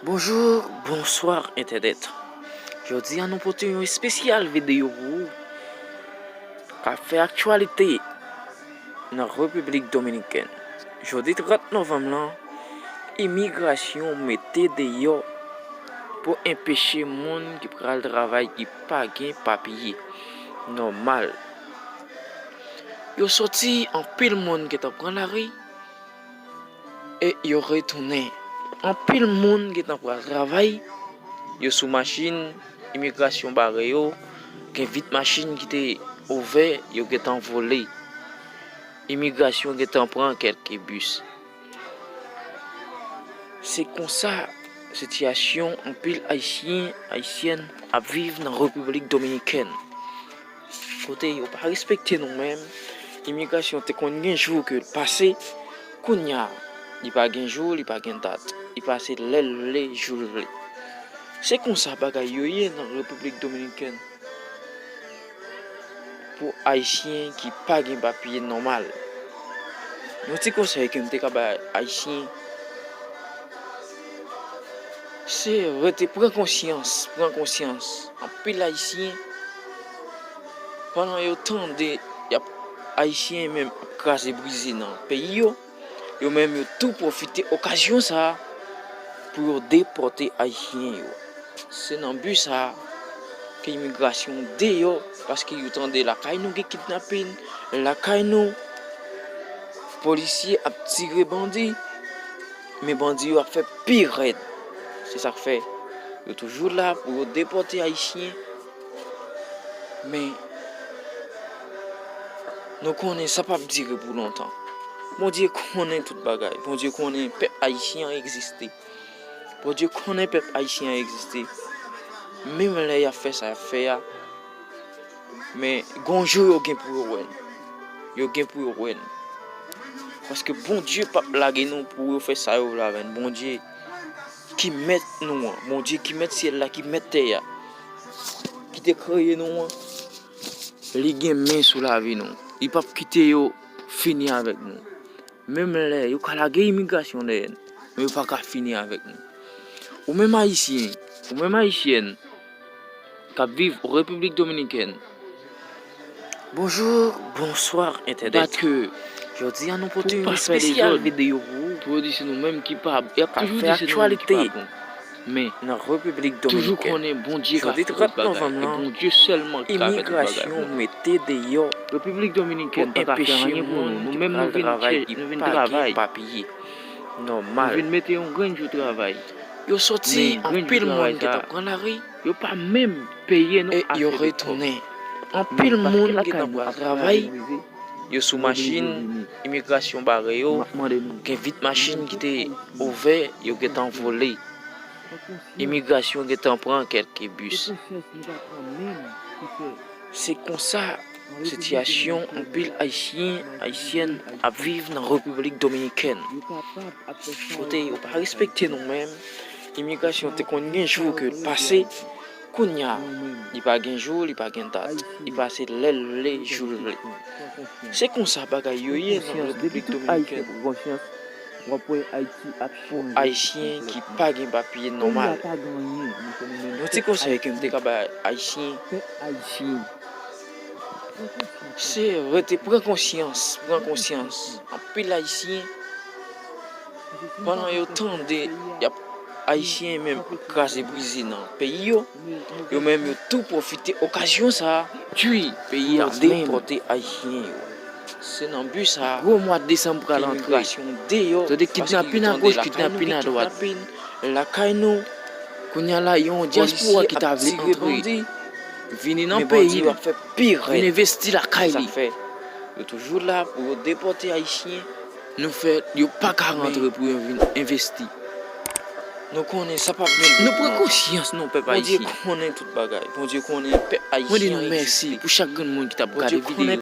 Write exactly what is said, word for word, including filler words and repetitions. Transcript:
Bonjou, bonswa entènèt. Jodi a nou pote yon espesyal videyo pou ou k ap fè aktyalite nan Repiblik Dominikèn. Jodi trant novanm lan, imigrasyon mete deyò pou enpeche moun ki pral travay ki pa gen papye nòmal. Yo sòti, anpil moun gentan pran lari e yo retounen. Anpil moun gentan pral travay, yo sou machin, imigrasyon bare yo, gen vit machin ki te ouvè, yo gentan vole. Imigrasyon gentan pran kèlke bis. Se konsa sitiyasyon anpil Ayisyen, Ayisyèn ap viv nan Repiblik Dominikèn. Kote yo pa respekte nou menm. Imigrasyon te konn gen jou ke l pase, kounye a, li pa gen jou, li pa gen dat. Li pase lè l vle, jou l vle. Se konsa bagay yo ye nan Repiblik Dominikèn pou Ayisyen ki pa gen papye nòmal. Yon ti konsèy ke m te ka bay Ayisyen, se rete pran konsyans, pran konsyans. Anpil Ayisyen, pandan yo tande y ap, Ayisyen menm ap kraze brize nan peyi yo, yo menm yo tou pwofite okazyon sa a pou yo depòte Ayisyen yo. Se nan bi sa a ke imigrasyon deyò, paske yo tande lakay nou gen kidnapin, lakay nou polisye ap tire bandi, men bandi yo ap fè pi rèd. Se sa k fè yo toujou la pou yo depòte Ayisyen. Men nou konnen sa p ap dire pou lontan. Bondye konnen tout bagay. Bondye konnen pèp ayisyen an egziste. Bondye konnen pèp ayisyen an egziste. Menm lè y ap fè sa y ap fè a, men gon jou yo gen pou yo wè n. Yo gen pou yo wè n. Paske Bondye p ap lage nou pou yo fè sa yo vle avè n. Bondye ki mèt nou an, Bondye ki mèt syèl la, ki mèt tè a, ki te kreye nou an, li gen men sou lavi nou. Li p ap kite yo fini avèk nou. Menm lè yo ka lage imigrasyon dèyè n, men yo pa ka fini avèk nou. Ou menm Ayisyen, ou menm Ayisyèn k ap viv Repiblik Dominikèn. Bonjou, bonswa entènèt. Jodi a nou pote yon espesyal videyo pou ou, pou yo di se nou menm ki pa, y ap toujou di se nou menm ki pa bon. Men nan Repiblik Dominikèn, jodi trant novanm lan, imigrasyon mete deyò pou enpeche moun ki pral travay ki pa gen papye nòmal. Yo sòti, anpil moun gentan pran lari e yo retounen. Anpil moun gentan pral travay, yo sou machin, imigrasyon bare yo, gen vit machin ki te ouvè, yo gentan vole. Imigrasyon gentan pran kèlke bis. Se konsa sitiyasyon anpil Ayisyen, Ayisyèn ap viv nan Repiblik Dominikèn. Kote yo pa respekte nou menm, imigrasyon te konn gen jou ke l pase, kounye a, li pa gen jou, li pa gen dat. Li pase lè l vle, jou l vle. Se konsa bagay yo ye nan Repiblik Dominikèn. Pou Ayisyen ki pa gen papye nòmal. Yon ti konsèy ke m te ka bay Ayisyen, se rete pran konsyans, pran konsyans. Anpil Ayisyen, pandan yo tande y ap, Ayisyen menm ap kraze brize nan peyi yo, yo menm yo tou pwofite okazyon sa a, twi peyi a, depòte Ayisyen yo. Se nan bi sa a, gwo mwa desanm pral antre. Tande kidnapin agoch, kidnapin adwat. Lakay nou, kounye a la, yon dyaspora ki ta vle antre, vini nan peyi, vin envesti lakay li. Yo toujou la pou yo depòte Ayisyen. Nou fè, yo pa ka rantre pou yo vin envesti. Nou konnen sa p ap gen. Nou pran konsyans, non, pèp ayisyen. Bondye konnen tout bagay. Bondye konnen pèp ayisyen an egziste. Mwen di nou mèsi pou chak grenn moun ki t ap gade videyo.